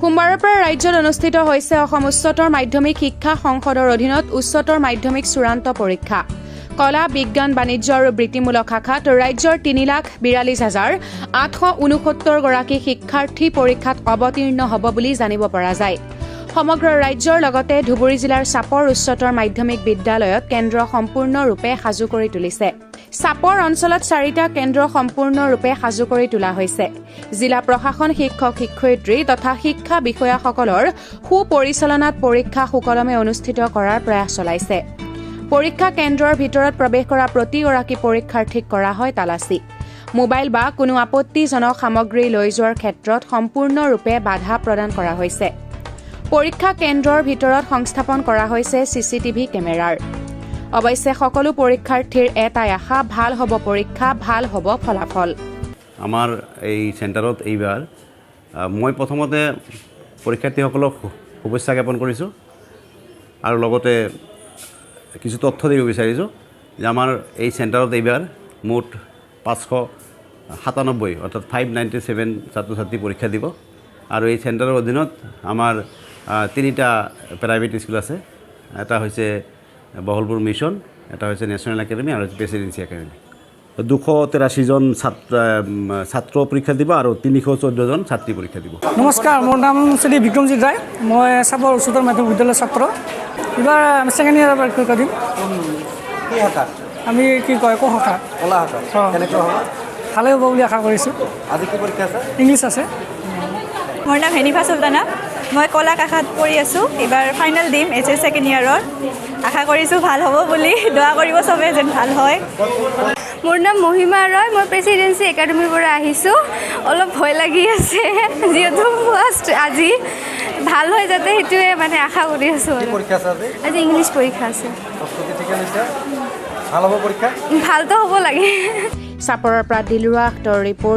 সোমবাৰৰ পৰা ৰাজ্যত অনুষ্ঠিত হৈছে অসম উচ্চতৰ মাধ্যমিক শিক্ষা সংসদৰ অধীনত উচ্চতৰ মাধ্যমিক চূড়ান্ত পৰীক্ষা। কলা, বিজ্ঞান, বাণিজ্য আৰু বৃত্তিমূলক শাখাত ৰাজ্যৰ 3,42,869 গৰাকী শিক্ষাৰ্থী পৰীক্ষাত অৱতীৰ্ণ হ'ব বুলি জানিব পৰা যায়। সমগ্ৰ ৰাজ্যৰ লগতে ধুবুৰী জিলাৰ চাপৰ উচ্চতৰ মাধ্যমিক বিদ্যালয়ত কেন্দ্ৰ সম্পূৰ্ণৰূপে সাজু কৰি তুলিছে। চাপৰ অঞ্চলত চাৰিটা কেন্দ্ৰ সম্পূৰ্ণৰূপে সাজু কৰি তোলা হৈছে। জিলা প্ৰশাসন, শিক্ষক শিক্ষয়িত্ৰী তথা শিক্ষা বিষয়াসকলৰ সুপৰিচালনাত পৰীক্ষা সুকলমে অনুষ্ঠিত কৰাৰ প্ৰয়াস চলাইছে। পৰীক্ষা কেন্দ্ৰৰ ভিতৰত প্ৰৱেশ কৰা প্ৰতিগৰাকী পৰীক্ষাৰ্থীক কৰা হয় তালাচী। মোবাইল বা কোনো আপত্তিজনক সামগ্ৰী লৈ যোৱাৰ ক্ষেত্ৰত সম্পূৰ্ণৰূপে বাধা প্ৰদান কৰা হৈছে। পৰীক্ষা কেন্দ্ৰৰ ভিতৰত সংস্থাপন কৰা হৈছে চিচিটিভি কেমেৰাৰ। অৱশ্যে সকলো পৰীক্ষাৰ্থীৰ এটাই আশা, ভাল হ'ব পৰীক্ষা, ভাল হ'ব ফলাফল। আমাৰ এই চেণ্টাৰত এইবাৰ মই প্ৰথমতে পৰীক্ষাৰ্থীসকলক শুভেচ্ছা জ্ঞাপন কৰিছোঁ আৰু লগতে কিছু তথ্য দিব বিচাৰিছোঁ যে আমাৰ এই চেণ্টাৰত এইবাৰ মুঠ 597, অৰ্থাৎ 597 ছাত্ৰ ছাত্ৰী পৰীক্ষা দিব। আৰু এই চেণ্টাৰৰ অধীনত আমাৰ তিনিটা প্ৰাইভেট স্কুল আছে। এটা হৈছে বহলপুৰ মিছন, এটা হৈছে নেশ্যনেল একাডেমি আৰু হৈছে প্ৰেচিডেঞ্চি একাডেমি। 283জন ছাত্ৰ পৰীক্ষা দিব আৰু 314জন ছাত্ৰী পৰীক্ষা দিব। নমস্কাৰ, মোৰ নাম শ্ৰী বিক্ৰমজিৎ ৰায়। মই চাপৰ উচ্চতৰ মাধ্যমিক বিদ্যালয়ৰ ছাত্ৰ। এইবাৰ ছেকেণ্ড ইয়েৰৰ পৰীক্ষা দিম। কি শাখা? আমি কি কয়, ক শাখা। কলা শাখা। অঁ। কেনেকুৱা হ'ব? ভালেই হ'ব বুলি আশা কৰিছোঁ। আজি কি পৰীক্ষা আছে? ইংলিছ আছে। মোৰ নাম হেনিফা চুলতানা। মই কলা শাখাত পঢ়ি আছোঁ। এইবাৰ ফাইনেল দিম এইচএছ ছেকেণ্ড ইয়েৰৰ। আশা কৰিছোঁ ভাল হ'ব বুলি। দোৱা কৰিব চবে যেন ভাল হয়। মোৰ নাম মহিমা ৰয়। মই প্ৰেচিডেঞ্চি একাডেমীৰ পৰা আহিছোঁ। অলপ ভয় লাগি আছে, যিহেতু ফাৰ্ষ্ট আজি। ভাল হয় যাতে, সেইটোৱে মানে আশা কৰি আছোঁ। কি আৰু পৰীক্ষা আছে আজি? আজি ইংলিছ পৰীক্ষা আছে। প্ৰস্তুতি ঠিকে লৈছা? ভাল হ'ব পৰীক্ষা? ভালতো হ'ব লাগে। চাপৰৰ পৰা দিলৰুৱা আখতৰ ৰিপৰ্ট।